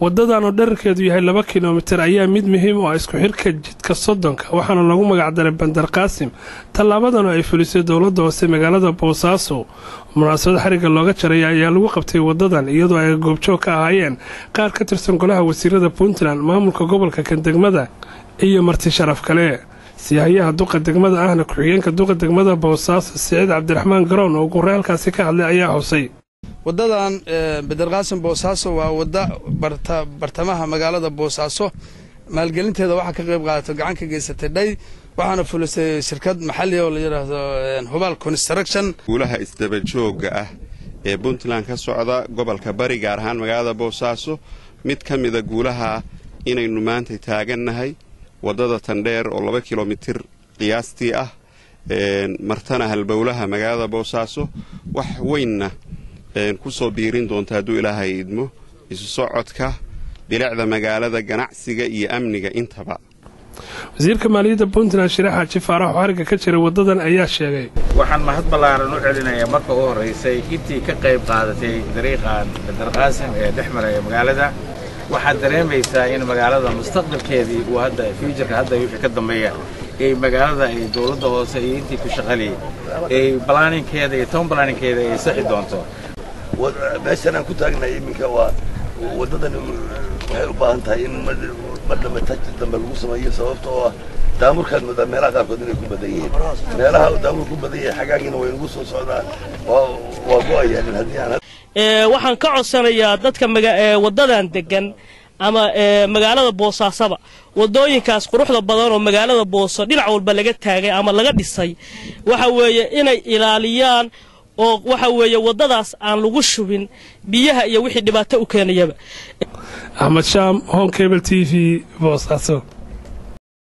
Wadadan oo dherarkeedu yahay 2 kilomitir ayaa mid muhiim u ah isku xirka jidka 30-ka, waxaana lagu magacdaray Bandar Qaasim. Tallaabadan oo ay fulisay dowladda hoose magaalada Boosaaso, munaasabad xarigga looga jaray ayaa lagu qabtay wadadan, iyadoo ay goobjoog ka ahaayeen qaar ka tirsan golaha wasiirada Puntland, maamulka gobolka, kan degmada iyo marti sharaf kale. Siihayaha duqa degmada ahna ku-xigeenka duqa degmada Boosaaso, Siciid Cabdiraxmaan Garoon, oo gurre halkaasi ka hadlay ayaa xusay: Waddadan Bandarqaasim Boosaaso waa wadda bartamaha magaalada Boosaaso. Maalgelinteeda waxaa ka qayb qaadatay, gacan ka geysatay dhay, waxaana fulisay shirkad maxalli oo la yidhaahdo Hubaal Construction. Guulaha isdaba joogga ah ee Puntland ka socda, gobolka Bari, gaar ahaan magaalada Boosaaso, mid ka mida guulaha inaynu maanta taagannahay waddada tandheer oo 2 kilomitir qiyaastii ah, martana halbowlaha magaalada Boosaaso, wax weynna ku soo biirin doonta, hadduu Ilaahay idmo, isu socodka, bilicda magaalada, ganacsiga iyo amniga intaba. Wasiirka maaliyadda Puntland, Shire Xaaji Faarax, oo xarigga ka jiray waddadan ayaa sheegay: Waxaan mahad ballaaran u celinayaa marka u horraysay intii ka qayb qaadatay dariiqan Bandarqaasim ee dhex maraya magaalada. Waxaad dareemaysaa in magaalada mustaqbalkeedii uu hadda future-ka, hadda wixii ka dambeeya, ay magaalada ay dowladda hoose iyo intii ku shaqaliyey ay planning-keeda iyo town planning-keeda ay saxi doonto. Meeshan aan ku taagnahay iminka waa waddadan. Waxay u baahan tahay in mar dambe touch dambe lagu sameeyo, sababta oo ah daamurkaad moodaa meelaha qaarkood inay ku badan yihiin. Meelaha daamur ku badan yahay, xagaagiina way nagu soo socdaan, waa go'ayaan haddii aan Waxaan ka codsanayaa dadka waddadan degan ama magaalada Boosaasaba, waddooyinkaas quruxda badan oo magaalada Booso dhinac walba laga taagay ama laga dhisay, waxa weeye inay ilaaliyaan oo waxa weeye waddadaas aan lagu shubin biyaha iyo wixii dhibaato u keenayaba. Axmed Shaam, Horn Cable TV, Boosaaso.